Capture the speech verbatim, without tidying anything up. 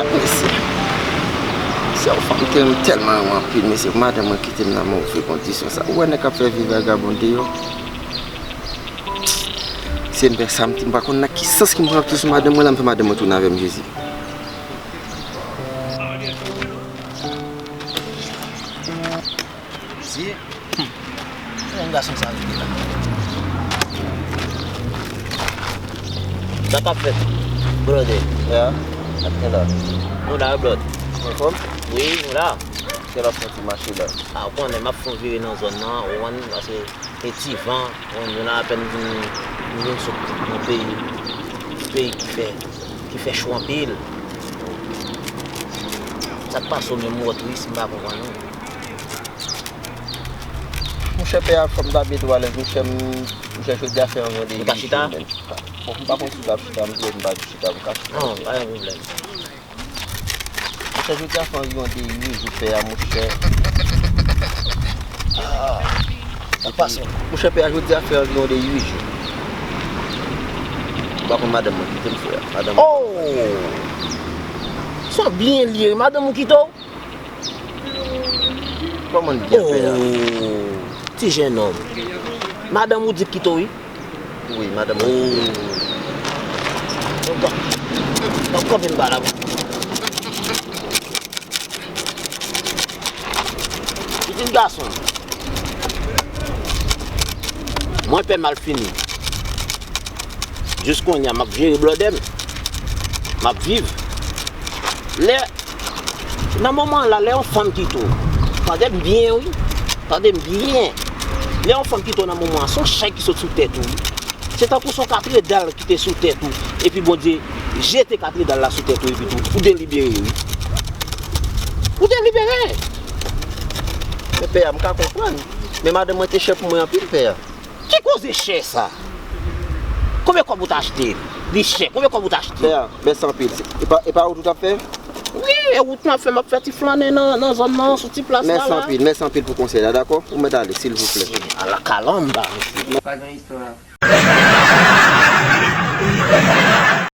Mesye, se yon fanm ke m tèlman renmen anpil, mesye, pou madanm mwen kite m nan move kondisyon sa. Ou wè nèg k ap fè vi vagabon deyò? Se m fè sa, m pa konn nan ki sans ki m pran tou sou madanm mwen la, m fè madanm mwen tounen avè m, Jezi. Mesye, hmm. Yon gason sa rete la. Sa k ap fèt, brother? Ya, sa k gen la? Nou la, blood. Anfòm? Wi, nou la. Kèl ap fè ti mache la? A, ou konnen, m ap fè yon vire nan zòn nan, ou konn, paske e ti van, ou konn, nou la apèn vin, nou vin sot nan peyi, peyi ki fè, ki fè cho anpil. Sa k pase w menm, ou tris, m pa konprann ou. Monchè, pè a, fò m ta byen tou alèz, monchè, m, monchè, jodi a fè anviwon de uit jou menm. Bon, m pa konn si w ap chita, m di w m pa chita, m ka chita. Non, pa gen pwoblèm. Monchè, jodi a fè anviwon de uit jou, pè a, monchè. Ah, sa pase. Monchè, pè a, jodi a fè anviwon de uit jou. M pa konn madanm mwen kite m, frè. Madanm mwen. Oh! Sa byen li ye, madanm ou kite w? Kòman l byen fè a? Oh, ti jennonm. Madanm ou di k kite w, wi? Wi, madanm mwen kite m. Oh. Donk, donk, kanpe m pa la. Pitit gason. Mwen pè malfini. Jis kounye a, m ap jere blòdè m. M ap viv. Lè Nan moman an la, lè yon fanm kite w, tande m byen, wi. Tande m byen. Lè yon fanm kite w nan moman an, se yon chay ki sot sou tèt ou, wi. Se tankou se yon katredal ki te sou tèt ou, epi Bondye jete katredal la sou tèt ou, epi tou, ou delibere, wi. Ou delibere. Men pè a, m ka konprann. Men madanm mwen te chè pou mwen anpil, pè a. Ki koze chè sa? Konbyen kòb ou t achte l? Li chè. Konbyen kòb ou t achte l? Pè a, mèsi anpil. Se, e pa, e pa wout ou t ap fè? Wi, e wout m ap fè, m ap fè ti flannen nan, nan zòn nan, sou ti plas la. Mèsi anpil, mèsi anpil pou konsèy la, dakò? Ou mèt ale, silvouplè. Ala kalamba, mesye. Pa gen istwa.